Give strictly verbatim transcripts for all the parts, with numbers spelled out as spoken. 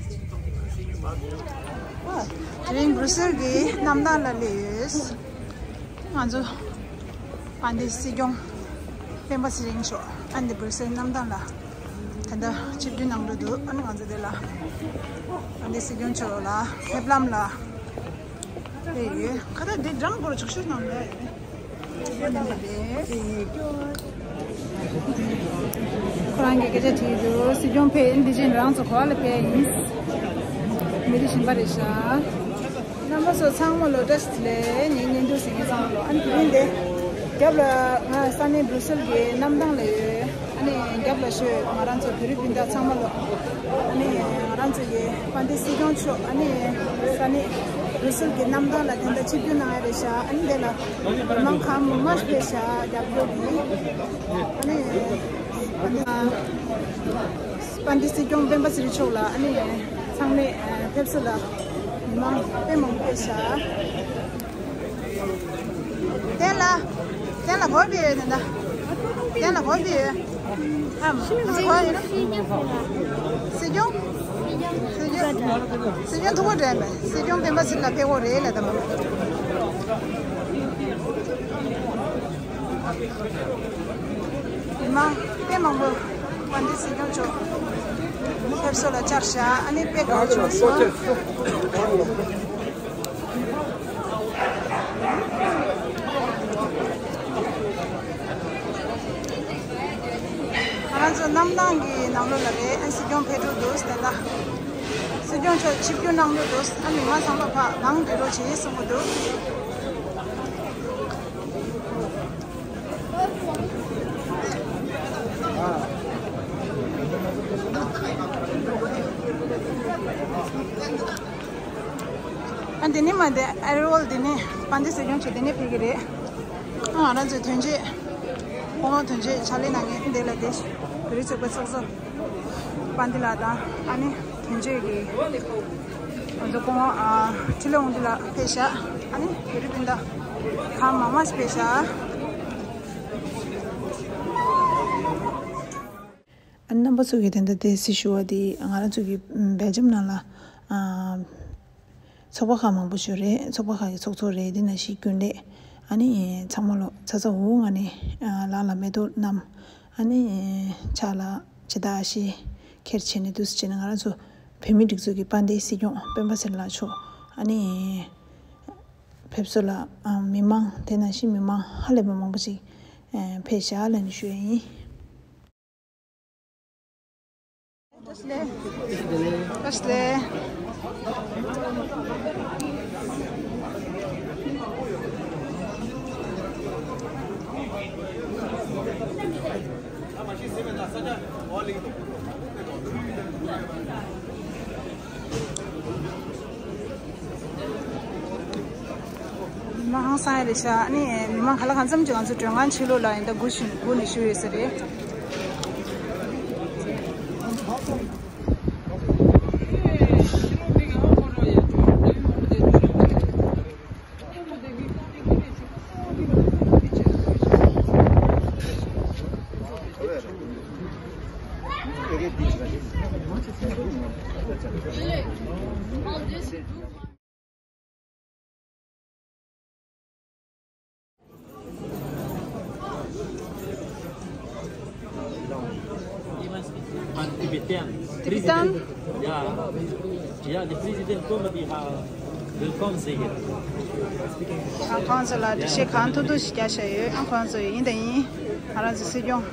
དེ་རིང་སྦྲུ་སེལ་གྱི་གནམ་ཐང་ལ་སླེབས་ཡོད། ང་ཚོ་དཔལ་ལྡན་སྲིད་སྐྱོང་སྤེན་པ་ཚེ་རིང་མཆོག་ཨ་ནི་སྦྲུ་སེལ་གནམ་ཐང་ལ་ད་ལྟ་ཆིབས་བསྒྱུར་གནང་འགྲོ་འདུག་ཨ་ནི་ང་ཚོ་དེ་ལ་དཔལ་ལྡན་སྲིད་སྐྱོང་མཆོག་ལ་ཕེབས་ལམ་ལ་སླེབས་ཡོད། ཁ་ད་དེ་འགྲམ་སྐོར་ཆག་ཤོར་གནང་ལ་ཡོད། ཁོ་རང་གིས་སྐད་ཆ་དྲིས་འདུག་སྲིད་སྐྱོང་ཕེབས་ཡིན། འདི་བཞིན་རང་ཚོ་ག་པ་ལ་ཕེབས་ཡིན། མི་རིགས་གཞན་པ་རེད་ཤག་རྣམ་པ་ཚོ་ཚང་མ་ལོ་བཀྲ་ཤིས་བདེ་ལེགས། ངའི་བརྙན་ཐུང་གཟིགས་མཁན་ཚང་མ་ལོ། ཨ་ནི་དེ་རིང་འདི་རྒྱབ་ལ་ང་ས་གནས་སྦྲུ་སེལ་གྱི་གནམ་ཐང་ལ་ཡོད། ཨ་ནི་རྒྱབ་ལ་ཤོད་ང་རང་ཚོ་བོད་རིགས་སྤུན་ཟླ་ཚང་མ་ལོ། ཨ་ནི་ང་རང་ཚོ་གི་དཔལ་ལྡན་སྲིད་སྐྱོང་མཆོག་ཨ་ནི་ས་གནས་སྦྲུ་སེལ་གྱི་གནམ་ཐང་ལ་དེ་འདྲ་ཆིབས་བསྒྱུར་གནང་ཡ་རེད་ཤག་ཨ་ནི་དེ་ལ་མི་མང་གང་མང་མང་ཕེབས་ཤག་རྒྱབ་སྐྱོར་གྱིས། ཨ་ནི་དཔལ་ལྡན་སྲིད་སྐྱོང་སྤེན་པ་ཚེ་རིང་མཆོག་ལ་ཨ་ནི་ཚང་མས་ཕེབས་བསུ་ལ་མི་མང་དཔེ་མང་ཕེབས་ཤག་དེ་ལ་དེ་ལ་གོ་བི་ཡོད་ནི་ད། དེ་ལ་གོ་བི་ཡོད། ཨམ་གོ་ཡོད་ན། སྲིད་སྐྱོང་། སྲིད་སྐྱོང་། སྲིད་སྐྱོང་ཐུག་པ་འདྲ་མེད། སྲིད་སྐྱོང་སྤེན་པ་ཚེ་རིང་ལ་ཕེབས་གོ་རེད་ལ་ད་མ། མི་མང་དཔེ་མང་པོ་དཔལ་ལྡན་སྲིད་སྐྱོང་མཆོག་ཕེབས་བསུ་ལ་བཅར་ཤག་ཨ་ནི་དཔེ་དགའ་བྱུང་སོང་། ང་རང་ཚོ་གནམ་ཐང་གི་ནང་ལོགས་ལ་རེད། ཨ་སྲིད་སྐྱོང་ཕེབས་འགྲོ་འདུག་དེ་འདྲ། སྲིད་སྐྱོང་མཆོག་ཆིབས་བསྒྱུར་གནང་འགྲོ་འདུག་ཨ་མི་མང་ཚང་མ་ཕར་ནང་འགྲོ་རོགས་བྱེད་གསུང་གི་འདུག་ཨ་འདི་ནས་མ་འདི་ཨ་རི་ཝོལ་འདི་ནས་དཔལ་ལྡན་སྲིད་སྐྱོང་མཆོག་འདི་ནས་ཕེབས་ཀྱི་རེད། ཨ་ང་རང་ཚོའི་དོན་གཅོད། སྐུ་ངོ་དོན་གཅོད་ཕྱག་ལས་གནང་མཁན་འདི་ལ་བདེ་བོད་རིགས་ཚོགས་པའི་ཚོགས་གཙོ་དཔལ་ལྡན་ལགས་དང་ཨ་ནི་དོན་གཅོད་ཀྱི་ང་ཚོ་སྐུ་ངོ་ཨ་འཕྲིན་ལས་དབང་འདུས་ལགས་ཕེབས་ཤག་ཨ་ནི་བོད་རིགས་སྤུན་ཟླ་གང་མང་མང་ཞིག་ཕེབས་ཤག་ཨ་ནི་རྣམ་པ་ཚོ་གིས་དེ་འདྲ་དེ་སྲིད་ཞུ་བ་དེ་ང་རང་ཚོ་གི་སྦེལ་ཇམ་ནང་ལ་ཨ། ཚོགས་པ་ཁག་མང་པོ་ཞིག་རེད། ཚོགས་པ་ཁག་གི་ཚོགས་གཙོ་རེད། དེ་ནང་བཞིན་རྒྱུན་ལས་ཨ་ནི་ཚང་མ་ལོ་ཚ་ཚ་འུར་འུར་ངང་ནས་ལག་ལ་མེ་ཏོག་བསྣམས། ཨ་ནི་ཕྱག་ལ་ཇི་ལྟར་ཞིག་ཁྱེར་བྱས་ནས་འདུག་སེ་བྱས་ནས་ང་རང་ཚོ་བོད་མིའི་སྒྲིག་འཛུགས་ཀྱི་དཔལ་ལྡན་སྲིད་སྐྱོང་སྤེན་པ་ཚེ་རིང་ལགས་མཆོག་ཨ་ནི་ཕེབས་བསུ་ལ་མི་མང་དེ་ནང་བཞིན་མི་མང་ཧ་ལས་པ་མང་པོ་ཞིག་ཕེབས་ཤག་ལབ་ནས་ཞུ་ཡ་ཡིན། མི་མང་ཧང་སང་ཡ་རེད་ཤག་ཨ་ནི་མི་མང་ག་ལ་གང་འཚམ་ཅིག་ང་ཚོ་མགྲོན་ཁང་ཕྱི་ལོགས་ལ་ཡིན་ད་སྒུག་བཞིན་སྒུག་ནས་བཞུགས་ཡོད་ས་རེད། Tibetan. Tibetan? Yeah. Yeah, the president told me how welcome they get. ཨ་ཁོང་ཚོ་ལ་འགྲེལ་བཤད་གང་ཐུབ་ཐུབ་ཞིག་རྒྱག་བཞག་ཡོད། ཨ་ཁོང་ཚོ་ཡིན་དང་ཡིན། ང་རང་ཚོ་སྲིད་སྐྱོང་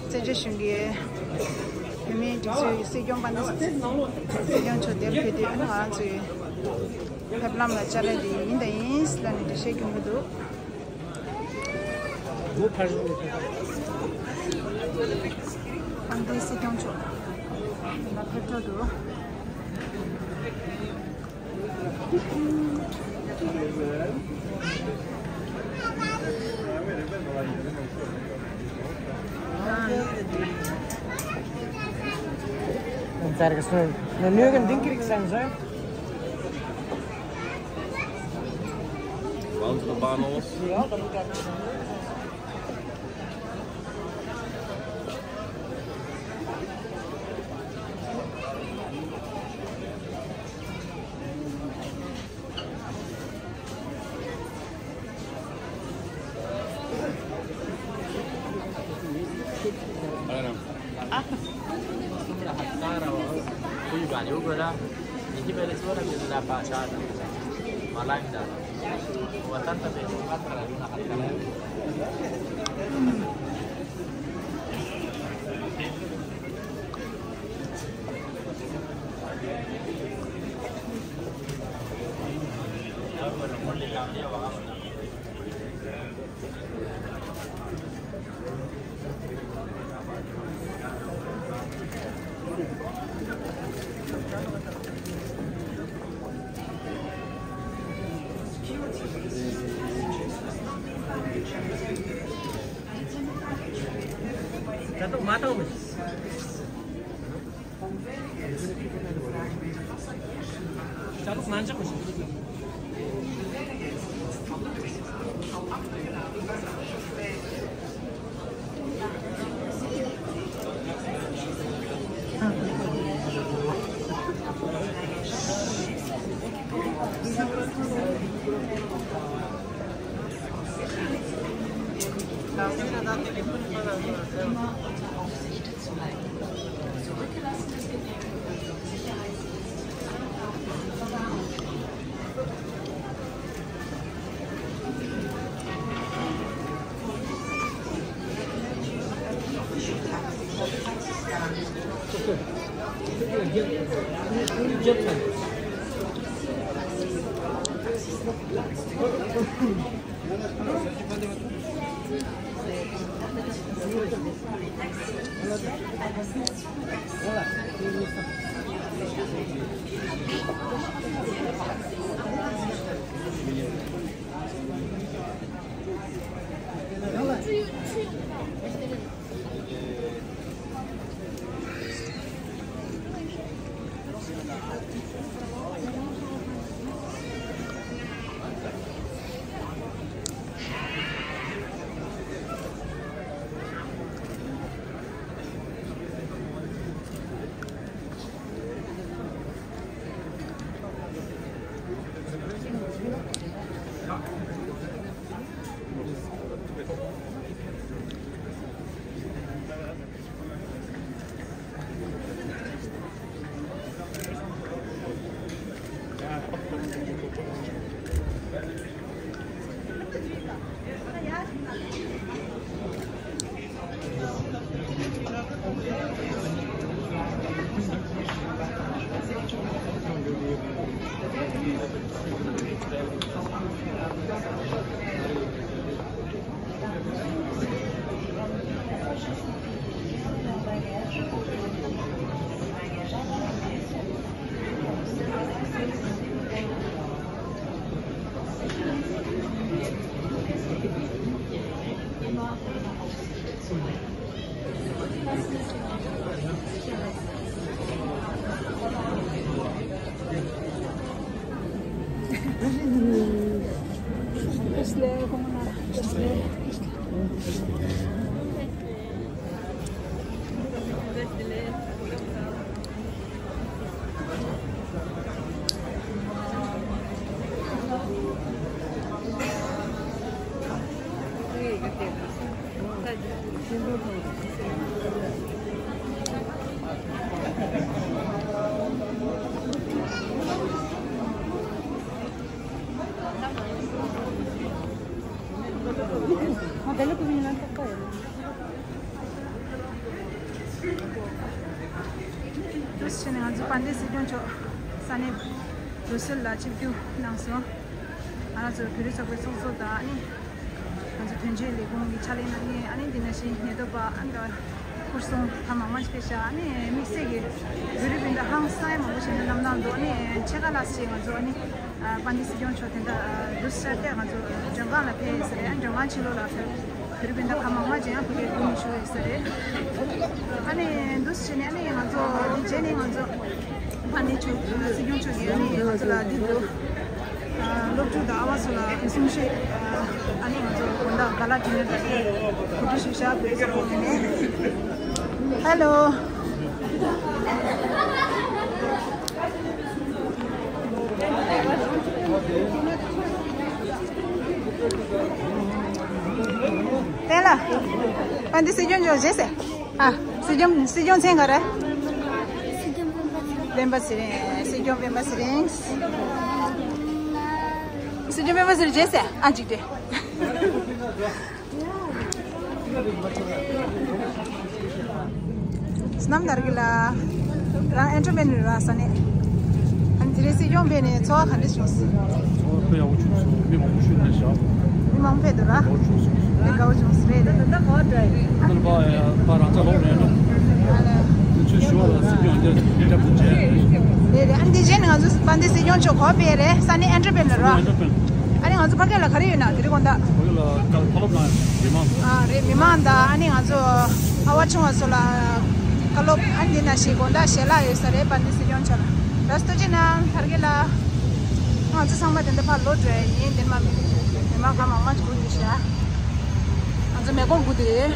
བཙན་བྱོལ་གཞུང་གི་བོད་མིའི་སྒྲིག་འཛུགས་ཀྱི་སྲིད་སྐྱོང་དཔལ་ལྡན་སྲིད་སྐྱོང་མཆོག་འདིར་ཕེབས་དུས་ཨ་ནི་ང་རང་ཚོའི་ཕེབས་ལམ་ལ་བཅར་ཡ་དེ་ཡིན་དང་ཡིན་ལབ་ནས་འགྲེལ་བཤད་སྐྱོན་གྱི་འདུག་དཔལ་ལྡན་སྲིད་སྐྱོང་མཆོག་ལ་ཕེབས་འགྲོ་འདུག Bounce the ball off. ཡོད་དགོས་ལ། ཡིན་གྱི་མེད་ལ་ཚོ་ར་མི་ལ་པ་ཤ་མ་ལ་ཡིན་ད། བ་ཏན་ཏ་མེད་ཚོ་ང་ཚོ་ལ་ཡོད་ན་ཧ་ལ་ལ། ད་དུང་མ་བཏང་མི་ཤེས། ད་དུང་མ་འཇོག་མི་ཤེས། འདུག་སེ་བྱས་ནས་ང་ཚོ་དཔལ་ལྡན་སྲིད་སྐྱོང་མཆོག་ས་གནས་བྷུ་རུ་སེལ་ལ་ཆིབས་བསྒྱུར་གནང་སོང་། ང་རང་ཚོ་བོད་རིགས་ཚོགས་པའི་ཚོགས་གཙོ་དང་ཨ་ནི་ང་ཚོ་དོན་གཅོད་ལས་ཁུངས་ཀྱི་ཕྱག་ལས་གནང་མཁན། ཨ་ནི་འདི་ནང་བཞིན་ཉེན་རྟོག་པ་ཨ་ནི་སྐོར་སྲུང་ད་མང་མང་ཞིག་ཕེབས་ཤག་ཨ་ནི་དམིགས་བསལ་གྱི་བོད་རིགས་སྤུན་ཟླ་ཧང་སང་མང་པོ་ཞིག་ནས་གནམ་ཐང་དུ་ཨ་ནི་ཕྱེད་ཀ་ལྷག་ཅིག་ང་ཚོ་ཨ་ནི་དཔལ་ལྡན་སྲིད་སྐྱོང་མཆོག་དེ་འདྲ་འདུག་སེ་ཤར་ཏེ་ང་ཚོ་མགྲོན་ཁང་ལ་ཕེབས་ཡོད་ས་རེད། མགྲོན་ཁང་ཕྱི་ལོགས་ལ་ཕེབས། བོད་རིགས་སྤུན་ཟླ་གང་མང་མང་ཅིག་ཡང་ཕ་གིར་སྒུག་ནས་བཞུགས་ཡོད་ས་རེད། ཨ་ནི་འདུག་སེ་བྱས་ནས་ཨ་ནི་ང་ཚོ་འདི་རྗེས་ནས་ང་ཚོ་ཕ་ནི་ཆོས་སྲིད་སྐྱོང་མཆོག་གིས་ཨ་ནི་ང་ཚོ་ལ་འདི་འདུག་སློབ་ཕྲུག་དང་ཨ་བ་ཚོ་ལ་གསུང་བཤད། ཨ་ནི་ང་ཚོ་དགོང་དག་ག་ལ་དྲི་ནས་ད་གོ་སྒྲིག་ཞུ་བཞག་བོད་ས་ཁོངས་ནས། ཧེ་ལོ། དེ་ལ། ཨ་འདི་སྲིད་སྐྱོང་མཆོག་བཞེས་སེ། ཨ། སྲིད་སྐྱོང་སྲིད་སྐྱོང་མཚན་ག་རེ། སྲིད་སྐྱོང་སྤེན་པ་ཚེ་རིང་ སྤེན་པ་ཚེ་རིང་། སྲིད་སྐྱོང་སྤེན་པ་ཚེ་རིང་། སྲིད་སྐྱོང་སྤེན་པ་ཚེ་རིང་རྗེས་ཟེར་ཨ་འཇིག་སྟེ། སྣམ་དར་གི་ལ། རང་ཨེ་འཕྲོ་མེད་ནི་ར་ས་ནས། ཨ་ནི་དེ་རིང་སྲིད་སྐྱོང་ཕེབས་ནས་ཚོར་བ་ག་འདྲ་བྱུང་སྲིད། ཚོར་བ་དཔེ་ཡག་པོ་བྱུང་སོང་། མི་མང་པོ་ཤུལ་ནས་བཞག་མི་མང་ཕེབས་འདུག་ར། ཡག་པོ་བྱུང་སོང་། དེ་དགའ་བོ་བྱུང་སྲིད་རེད། ད་ལྟ་ག་བ་འདྲ་ཡིན། ད་ལྟ་ཕ་ཕ་རང་ཚ་ལོག་རེད་ལ། ཨ་ལ། དེ་ཚོའི་ཞུ་བ་ལ་སྲིད་སྐྱོང་འདིར་སྐྱབས་སུ་མཆི། རེད་རེད། ཨ་ནི་དེ་རྗེས་ནས་ང་ཚོ་དཔལ་ལྡན་སྲིད་སྐྱོང་མཆོག་ག་པར་ཕེབས་རེད། ས་གནས་ཨན་ཏྲ་པན་ལ་ར། ཨན་ཏྲ་པན། ཨ་ནི་ང་ཚོ་ཕ་གི་ལ་ག་རེ་ཡོད་ན་དེ་རིང་དགོང་དག་ཕ་གི་ལ་དཀའ་ལས་ཕབ་ལབ་གནང་ཡོད། མི་མང་། ཨ་རེད། མི་མང་དང་ཨ་ནི་ང་ཚོ་ཨ་བ་ཆུང་བ་ཚོ་ལ་བཀའ་སློབ་ཨ་ནི་འདི་ན་ཞིག་དགོང་དག་ཞལ་ལག་ཡོད་ས་རེད། དཔལ་ལྡན་སྲིད་སྐྱོང་མཆོག་ལ་ར་སྟོད་ཅི་ན་ཕ་གི་ལ། ང་ཚོ་ཚང་མ་དེ་འདྲ་ཕར་ལོག་འགྲོ་ཡིན། དེ་མ་མི་མི་མང་གང་མང་མང་ཅིག་སྒུག་འདུག་ཤག་ང་ཚོ་མེ་འཁོར་སྒུག་འདུག་རེད།